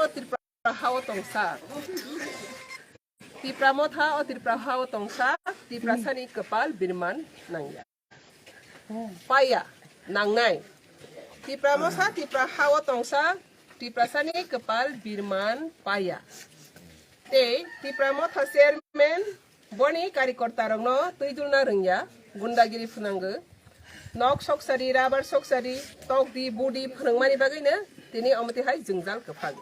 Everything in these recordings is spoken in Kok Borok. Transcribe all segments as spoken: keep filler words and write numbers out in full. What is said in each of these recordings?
Tripura ha-o tongsa. Tipra motha o Tripura ha-o tongsa, Tiprasani kwpal birman nangya. Paya, nangnai. Tipra motha Tripura ha-o tongsa, Tiprasani kwpal birman paya. Tei Tipra motha chairman boni karikortarokno twi dulna rwngya, gundagiri phwnango. Nok soksari, rabar soksari, tokdi, budi phwnangmani bagwino tini omo twi hai jwngjal kwphang.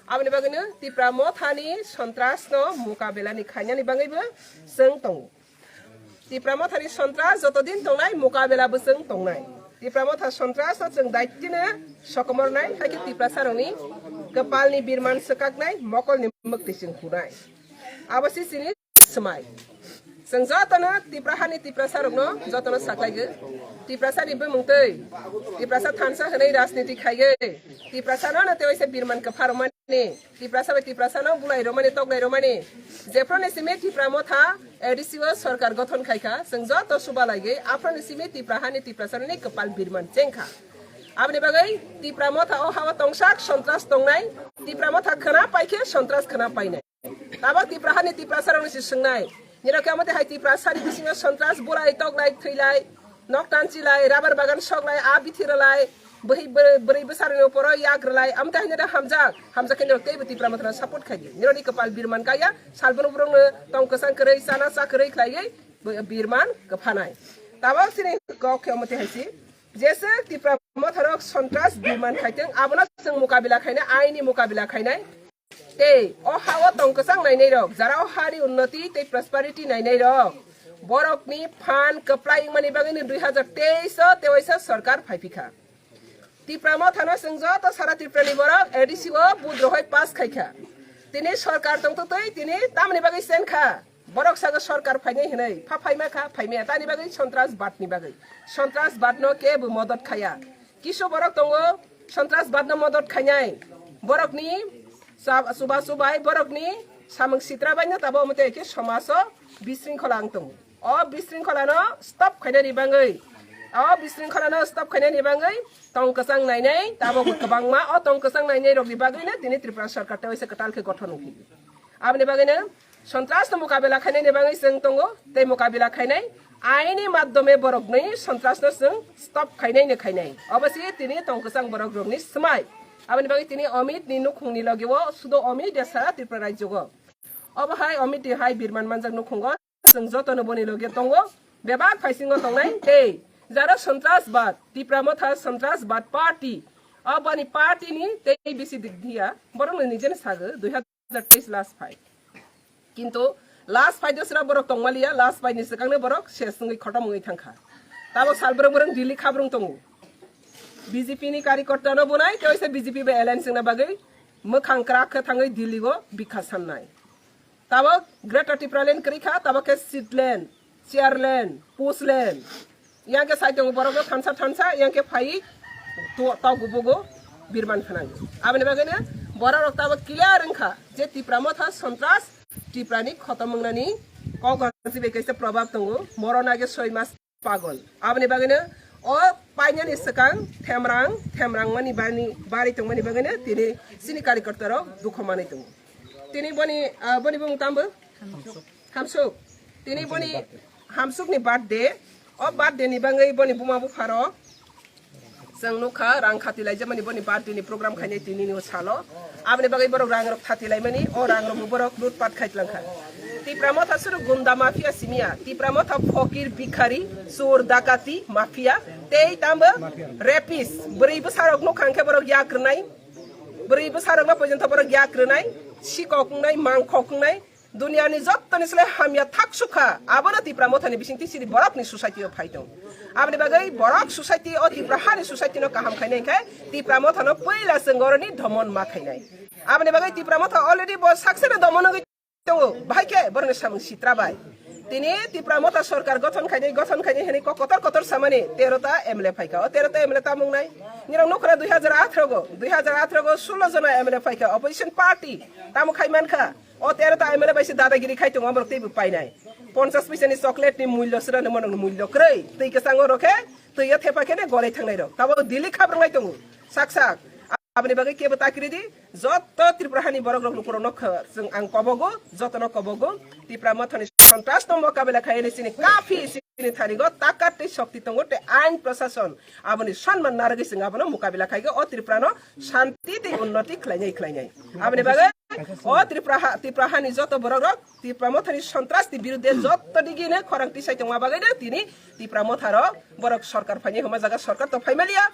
Aboni bagwino Tipra mothani sontrasno mukabelani khainani bagwibo chwng tongo. Tipra mothani sontras joto din tongnai, mukabela bo chwng tongnai. Tipra motha sontrasno chwng daitino sokomornai, hakhe Tiprasarokni kwpalni birman swkaknai, mokolni mwktwi chwng hunai. Abo se chini swmai. Chwng jotono Tipra hani Tiprasarokno jotono saklaigo. Tiprasani bumung twi Tiprasa thansa hwnwi rajniti khaigo. Tiprasano no tei waisa birman kwpha rwmani, Tiprasa bai Tiprasano bulai rwmani, toklai rwmani. Jephru ni simi Tipra motha A D C o sorkar gothon khaikha, chwng joto suba laigwi aphro ni simi Tipra hani Tiprasarokni kwpal birman chengkha. Aboni bagwi Tipra motha o ha-o tongsak sontras tongnai, Tipra motha khwna paikhe sontras khwna painai. Tabok Tipra hani Tiprasarokno se swngnai. Nirok khe omo twi hai Tiprasani bisingo sontras bulai, toklai, thwilai, nok tanchilai, rabar bagan soklai, a bithi rwlai, bwhi bwrwi, bwrwi bwsarokni uporo yak rwlai, omo twi haino da hamjak, hamjak khe nirok teibo Tipra mothano support khaidi. Nirokni kwpal birman kaya, salbono borokno tong kwchang kwrwi, chana cha kwrwi khlaiwi bo-, birman kwphanai. Tabok chini kok khe omo twi hai se, jeswk Tipra motharok sontras birman khaitwng, abono chwng mukabila khainai, aini mukabila khainai. Tei o ha-o tong kwchang nainai rok, jara o ha ni unnoti tei prosperity nainai rok, borok ni phan kwplai wngmani bagwi no dui hazar teis o tei waisa sorkar phaiphikha. Tipra mothano chwng joto sara Tripura ni borok A D C o budrohoi pass khaikha. Tini sorkar tongtwtwi tini tamni bagwi chenkha. Borok sago sorkar phainai hwnwi, pha phaima kha, phaimaya tani bagwi sontras bat ni bagwi. Sontras bat no kebo modot khaya. Kisu borok tongo, sontras bat no modot khainai. Borokni sa-, chuba chubai, borokni samung sitra bai no tabo omo tei khe somajo bisringkhola ang tongo. O bisringkhola no stop khainani bagwi, o bisringkhola no stop khainani bagwi tong kwchang nainai, tabo kwbangma o tong kwchang nainai rok ni bagwi no tini Tripura sorkar tei waisa kwtal khe gothon wngkha. Aboni bagwi no sontras no mukabela khainani bagwi chwng tongo, tei mukabela khainai aini madhyome borok ni sontras no chwng stop khainai no khainai. Obo si tini tong kwchang borok rok ni swmai. Aboni bagwi tini Amit ni nukhung ni logi o sudo Amit ya sara Tripura rajyo go. Obo hai Amit ni hai birman manjak nukhungo chwng joto no boni logi tongo. Bebak phaisingo tongnai tei jara sontras bad, Tipra motha sontras bad party. Oboni party ni tei bisi dik dia. Borok no nijeni sago dui hazar teis last fight. Kintu last fight o sra borok tongmaliya, last fight ni swkang no borok ses wngwi khotom wngwi thangkha. Tabo sal borok borok Delhi khabrung tongo. B J P ni karikorta no bunai, tei waisa B J P bai alliance wngna bagwi mwkhang kwrak khe thangwi Delhi o bikha sannai. Tabo Greater Tipraland kwrwi kha, tabo khe seatland, chairland, postland. Yang khe sai tongo borok no thansa thansa, yang khe phai to, to gubugo birman phanang. Aboni bagwi no borok rok tabo clear wngkha je Tipra motha sontras, Tipra ni khotom wngnani kok rok jibai kaisa probab tongo. Moro nage soi mas pagol. Aboni bagwi no o painani swkang themrang, themrang mani bani bari tongmani bagwi no tini chini karikorta rok dukho manwi tongo. Tini boni, ah, boni bumung tambo? Hamsuk. Tini boni Hamsuk ni birthday. O birthday ni bagwi boni buma bupha rok chwng nukha rang khati laijamani boni birthday ni program khainai tini ni salo. Aboni bagwi borok rang rok khati laimani, o rang rok borok lutpat khai tlangkha. Tipra motha suru gunda mafia simiya, Tipra motha phokir bikhari, sur dakati mafia, tei tambo rapist, bwrwi bwsa rok nukha hwnkhe borok yak rwnai, bwrwi bwsa rok no porjonto borok yak rwnai, sikok wngnai, mangkhok wngnai, Duniani jottoni slai hamya thak sukha, abono Tipra mothani bisingtwi siri borokni society o phai tong. Aboni bagwi borok society o Tipra hani society no kaham khainai khe Tipra mothano puila chwng oroni domon ma khainai. Aboni bagwi Tipra motha already bo saksano domon wngwi tongo, bahai khe borokni samung sitra bai. Tini Tipra motha sorkar gothon khainai, gothon khainai hwnwi kok kotor kotor samani tero ta M L A phaikha. O tero ta M L A tamung nai. Nirok nukhra dui hazar atharo go, dui hazar atharo go sulo jona M L A phaikha opposition party. Tamo khai mankha. O tero ta M L A bai se dadagiri khai tongo, amrok teibo painai. Ponchas paisa ni chocolate ni mullo srano monok ni mullo kwrwi. Twi kwchango rokhe, twi o thepa khene golai thangnai rok. Tabo Delhi khabrwngnai tongo. Sak sak. Aboni bagwi kebo ta kiri di, joto Tripura hani borok rok lukurok no kha-, chwng ang kobogo, joto no kobogo, Tipra Mothani sontras no mokabila khaini chini kafi chini thani go takat tei shokti tongo tei ain prosason aboni sanman narwgwi chwng abono mokabila khai go o Tripura no shanti tei unnoti khlainai khlainai. Aboni bagwi o Tripura ha, Tripura hani joto borok rok Tipra Mothani sontras ni birudde joto digini khorang tisai tongma bagwi no tini Tipra Motha rok borok sorkar phaini homa jaga sorkar to phaimaliya.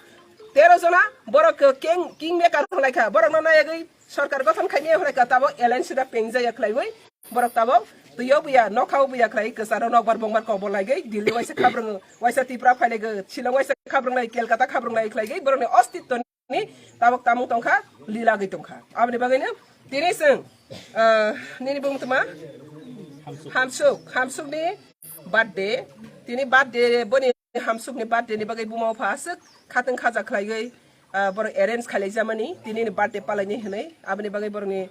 Tero jona borok king, king maker hwnlaikha, borok no nayagwi sorkar gothon khaimaya hwnlaikha, tabo alliance da pengjaya khlaiwi borok tabo tuyo buya nokhao buya khlai kwcharo nokbar bongbar kobol laigwi Delhi waisa khabrung waisa Tipra phailaigwi Shillong waisa khabrung lai Kolkata khabrung lai khlaigwi borokni ostitto ni tabok tamung tongkha, lilagwi tongkha. Aboni bagwino tini chwng, ah, nini bumung tuma Hamsuk, Hamsuk ni birthday. Tini birthday, boni Hamsuk ni birthday ni bagwi buma bupha aswk khatwng khaja khlaiwi, ah, borok arrange khlaijamani tini ni birthday palaini hwnwi. Aboni bagwi borokni